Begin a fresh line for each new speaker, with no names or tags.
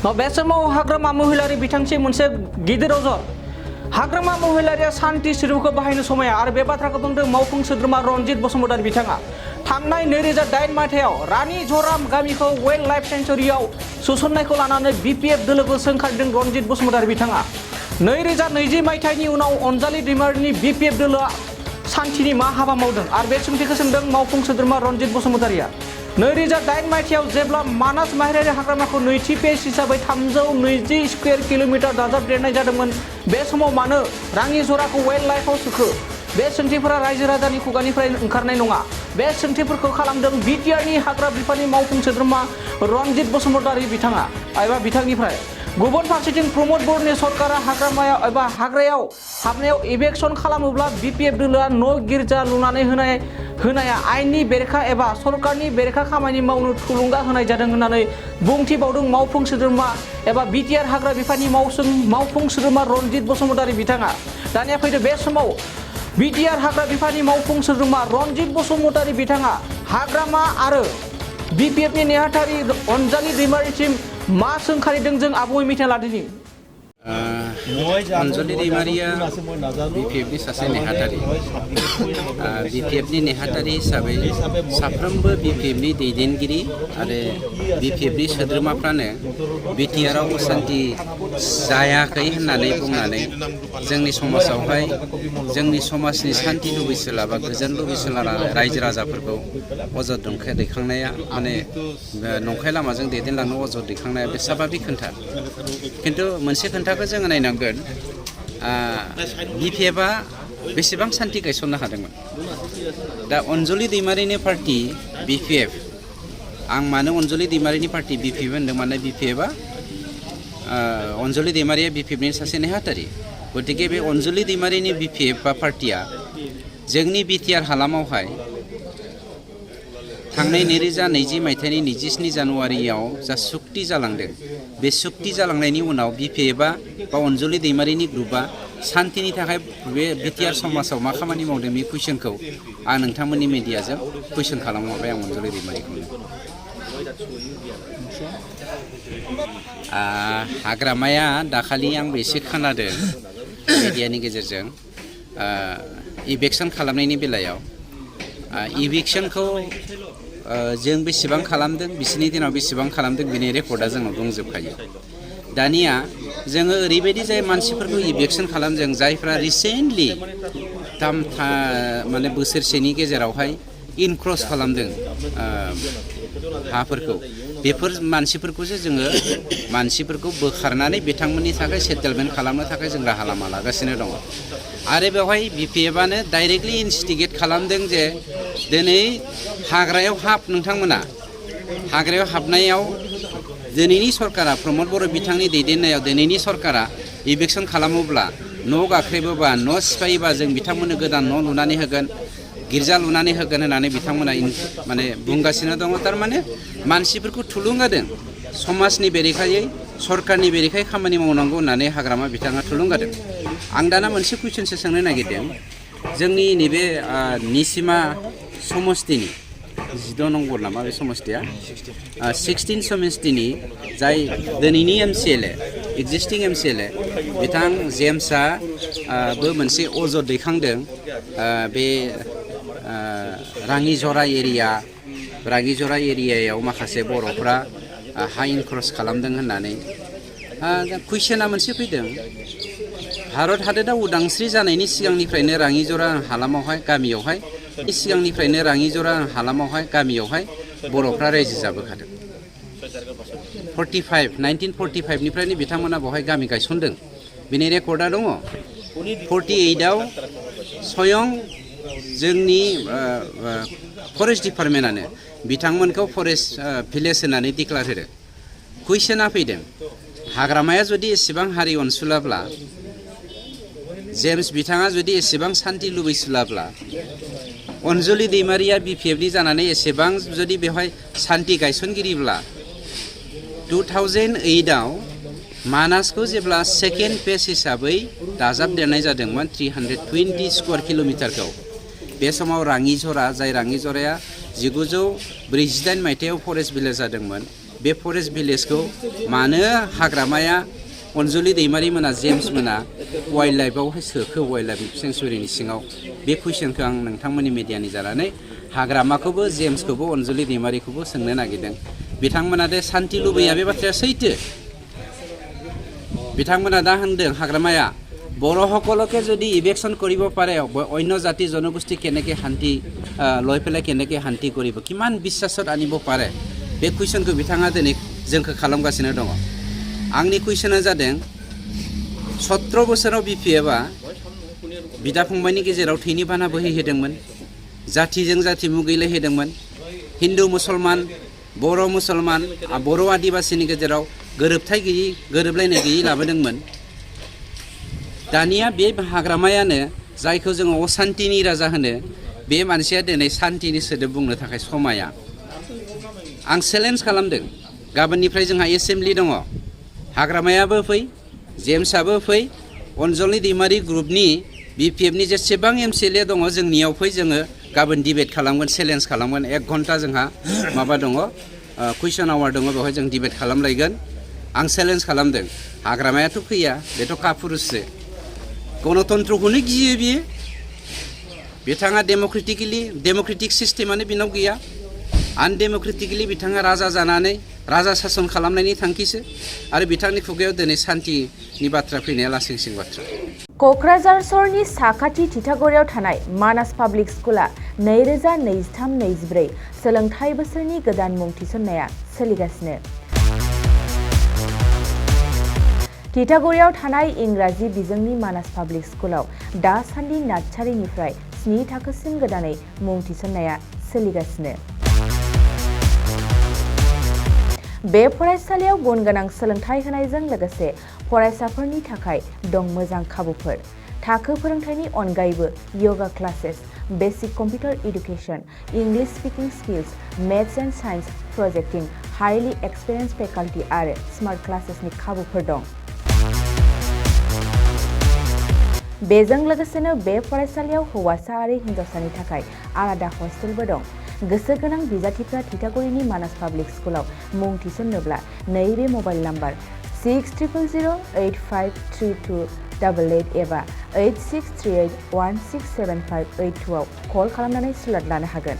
बे समाव हाग्रामा महिलारि बिथांखि मोनसे गिदिर अजद हाग्रामा महिलारिया सान्थि सोदोबखौ बाहायनो समाया आरो बे बाथ्राखौ बुंदों मावफुं सोद्रोमा रनजित बसुमतारी बिथाङा थांनाय 2008 मायथाइयाव रानी जराम गामिखौ वाइल्ड लाइफ सेंचुरियाव सोसननायखौ लानानै बिपिएफ दोलोखौ सोंखारिदों रनजित बसुमतारी बिथाङा 2020 मायथाइनि उनाव अनजालि दैमारिनि बिपिएफ दोलोआ सान्थिनि मा हाबा मावदों आरो बे सोंथिखौ सोंदों मावफुं सोद्रोमा रनजित बसुमतारीया 2008 मायथाइयाव जेब्ला मानास माहारियारि हाग्रामाखौ नैथि पेज हिसाबै 320 स्क्वायर किलोमिटार दाजाबदेरनाय जादोंमोन बे समाव मानो राङि जराखौ वाइल्ड लाइफआव सोखो बे सोंथिफोरा रायजो राजानि खुगानिफ्राय ओंखारनाय नङा बे सोंथिफोरखौ खालामदों बिटिआरनि हाग्रा बिफाननि मावफुं सोद्रोमा रनजित बसुमतारी बिथाङा एबा बिथांनिफ्राय गुबुन फारसेथिं प्रमद बर'नि सरकारा हाग्रामायाव एबा हाग्रायाव हाबनायाव इभेक्सन खालामोब्ला बिपिएफ दोलोआ न' गिर्जा लुनानै होनाया आयेननि बेरेखा एबा सरकारनि बेरेखा खामानि मावनो थुलुंगा होनाय जादों होननानै बुंथिबावदों मावफुं सोद्रोमा एबा बिटिआर हाग्रा बिफाननि मावफुं सोद्रोमा रनजित बसुमतारी बिथाङा दानिया फैदो बे समाव बिटिआर हाग्रा बिफाननि मावफुं सोद्रोमा रनजित बसुमतारी बिथाङा हाग्रामा आरो बिपिएफनि नेहाथारि अनजालि दैमारिसिम मा सोंखारिदों जों आबुङै मिथिना लादिनि
अनजालि दैमारिया बिपिएफनि सासे नेहाथारि बिपिएफनि नेहाथारि हिसाबै साफ्रोमबो बिपिएफनि दैदेनगिरि आरो बिपिएफनि सोद्रोमाफ्रानो बिटिआराव असान्थि जायाखै होननानै बुंनानै जोंनि समाजावहाय जोंनि समाजनि सान्थि लुबैसोला बा गोजोन लुबैसोला रायजो राजाफोरखौ अजद दैखांनाया माने नंखाय लामाजों दैदेनलांनो अजद दैखांनाया बे स्वाभाबिक खोथा खिन्थु मोनसे खोन्थाखौ जोङो नायनांगोन बिपिएफआ बेसेबां सान्थि गायसननो हादोंमोन दा अनजालि दैमारिनि पार्टी बिपिएफ आं मानो अनजालि दैमारिनि पार्टी बिपिएफ होनदों माने बिपिएफआ अनजालि दैमारिया बिपिएफनि सासे नेहाथारि गतिके बे अनजालि दैमारिनि बिपिएफ बा पार्टीया जोंनि बिटिआर हालामावहाय थांनाय 2020 मायथाइनि 27 जानुवारियाव जा सुक्ति जालांदों बे सुक्ति जालांनायनि उनाव बिपिएफआ बा अनजालि दैमारिनि ग्रुपआ सान्थिनि थाखाय बे बिटिआर समाजाव मा खामानि मावदों बे कुइसनखौ आं नोंथांमोननि मिडियाजों कुइसन खालामहरबाय आं अनजालि दैमारिखौनो हाग्रामाया दाखालि आंबो एसे खोनादों मिडियानि गेजेरजों इभेक्सन खालामनायनि बेलायाव इभिक्सनखौ जों बेसेबां खालामदों बिसोरनि दिनाव बेसेबां खालामदों बिनि रेकर्डआ जोंनाव दंजोबखायो दानिया जोङो ओरैबायदि जाय मानसिफोरखौ इभिक्सन खालामदों जायफ्रा रिसेन्टलि माने बोसोरसेनि गेजेरावहाय इनक्रस खालामदों हाफोरखौ बेफोर मानसिफोरखौसो जोङो मानसिफोरखौ बोखारनानै बिथांमोननि थाखाय सेटेलमेन्ट खालामनो थाखाय जों राहा लामा लागासिनो दङ आरो बेवहाय बिपिएफआनो डाइरेक्टलि इनस्टिगेट खालामदों जे दिनै हाग्रायाव हाब नोंथांमोना हाग्रायाव हाबनायाव दिनैनि सरकारा प्रमद बर' बिथांनि दैदेननायाव दिनैनि सरकारा इभिक्सन खालामोब्ला न' गाख्रेबोबा न' सिफायोबा जों बिथांमोननो गोदान न' लुनानै होगोन गिर्जा लुनानै होगोन होननानै बिथांमोना माने बुंगासिनो दङ थारमाने मानसिफोरखौ थुलुंगादों समाजनि बेरेखायै सरकारनि बेरेखायै खामानि मावनांगौ होननानै हाग्रामा बिथाङा थुलुंगादों आं दाना मोनसे कुइसनसो सोंनो नागिरदों जोंनि नैबे निसिमा समस्तिनि 12 नम्बर नामा बे समस्तिया 16 समस्तिनि जाय दिनैनि एमसिएलए एक्जिस्टिं एमसिएलए बिथां जेम्सआ बो मोनसे अजद दैखांदों बे राङिजरा एरियायाव माखासे बर'फ्रा हा इनक्रस खालामदों होननानै कुइसना मोनसे फैदों भारत हादोरा उदांस्रि जानायनि सिगांनिफ्रायनो राङिजरा हालामावहाय गामियावहाय सिगांनिफ्रायनो राङिजरा हालामावहाय गामियावहाय बर'फ्रा रायजो जाबोखादों 1945 निफ्रायनो बिथांमोना बेवहाय गामि गायसनदों बिनि रेकर्डआ दङ 48आव स्वयं जोंनि फरेस्ट डिपार्टमेन्टआनो बिथांमोनखौ फरेस्ट भिलेज होननानै डिक्लेयार होदों कुइसना फैदों हाग्रामाया जुदि एसेबां हारि अनसुलाब्ला जेम्स बिथाङा जुदि एसेबां सान्थि लुबैसुलाब्ला अनजालि दैमारिया बिपिएफनि जानानै एसेबां जुदि बेवहाय सान्थि गायसनगिरिब्ला 2008आव मानासखौ जेब्ला सेकेन्ड पेज हिसाबै दाजाबदेरनाय जादोंमोन 320 स्क्वायर किलोमिटारखौ बे समाव राङिजरा जाय राङिजराया 1948 मायथाइयाव फरेस्ट भिलेज जादोंमोन बे फरेस्ट भिलेजखौ मानो हाग्रामाया अनजलि दैमारि मोना जेम्स मोना वाइल्ड लाइफआवहाय सोखो वाइल्ड लाइफ सेंसुरिनि सिङाव बे कुइसनखौ आं नोंथांमोननि मिडियानि जानानै हाग्रामाखौबो जेम्सखौबो अनजलि दैमारिखौबो सोंनो नागिरदों बिथांमोना दे सान्ति लुबैया बे बाथ्राया सैथो बिथांमोना दा होनदों हाग्रामाया बर' সকলকে যদি ইভেকশ্যন কৰিব পাৰে অন্য জাতি জনগোষ্ঠী কেনেকৈ শান্তি লৈ পেলাই কেনেকৈ শান্তি কৰিব কিমান বিশ্বাসত আনিব পাৰে बे कुइसनखौ बिथाङा दिनै जोंखौ खालामगासिनो दङ आंनि कुइसना जादों 17 बोसोराव बिपिएफआ बिदा फंबायनि गेजेराव थैनि बाना बोहैहोदोंमोन जातिजों जाति मुगैलायहोदोंमोन हिन्दु मुसलमान बर' आदिबासिनि गेजेराव गोरोबथाय गैयै गोरोबलायनाय गैयै लाबोदोंमोन दानिया बे हाग्रामायानो जायखौ जोङो अशान्तिनि राजा होनो बे मानसिया दिनै शान्तिनि सोदोब बुंनो थाखाय समाया आं चेलेन्ज खालामदों गाबोननिफ्राय जोंहा एसेम्बलि दङ हाग्रामायाबो फै जेम्सआबो फै अनजलि दैमारि ग्रुपनि बिपिएफनि जेसेबां एमसिएलए दङ जोंनियाव फै जोङो गाबोन डिबेट खालामगोन चेलेन्ज खालामगोन 1 घन्टा जोंहा माबा दङ कुइसन आवार दङ बेवहाय जों डिबेट खालामलायगोन आं चेलेन्ज खालामदों हाग्रामायाथ' फैया बेथ' कापुरुससो गणतन्त्रखौनो गियो बियो बिथाङा डेम'क्रेटिक सिस्टेमानो बिनाव गैया आनडेम'क्रेटिकलि बिथाङा राजा जानानै राजा सासन खालामनायनि थांखिसो आरो बिथांनि खुगायाव दिनै शान्तिनि बाथ्रा फैनाया लासिंसिं बाथ्रा
क'क्राझार सहरनि साखाथि थिथागुरियाव थानाय मानास पाब्लिक स्कुला 2023-24 सोलोंथाइ बोसोरनि गोदान मुं थिसननाया सोलिगासिनो थिथागुरियाव थानाय इंराजि बिजोंनि मानास पाब्लिक स्कुलाव दासान्दि नार्सारिनिफ्राय 7 थाखोसिम गोदानै मुं थिसननाया सोलिगासिनो बे फरायसालियाव गुन गोनां सोलोंथाइ होनायजों लोगोसे फरायसाफोरनि थाखाय दं मोजां खाबुफोर थाखो फोरोंथायनि अनगायैबो yoga classes basic computer education English speaking skills maths and science projecting highly experience faculty आरो स्मार्ट क्लासेसनि खाबुफोर दं बेजों लोगोसेनो बे फरायसालियाव हौवासा आरो हिन्जावसानि थाखाय आलादा हस्टेलबो दं गोसो गोनां बिजाथिफ्रा थिथागुरिनि मानास पाब्लिक स्कुलाव मुं थिसन्नोब्ला नैबे मबाइल नाम्बार 6000853288 एबा 8638167582 आव कल खालामनानै स्लट लानो हागोन।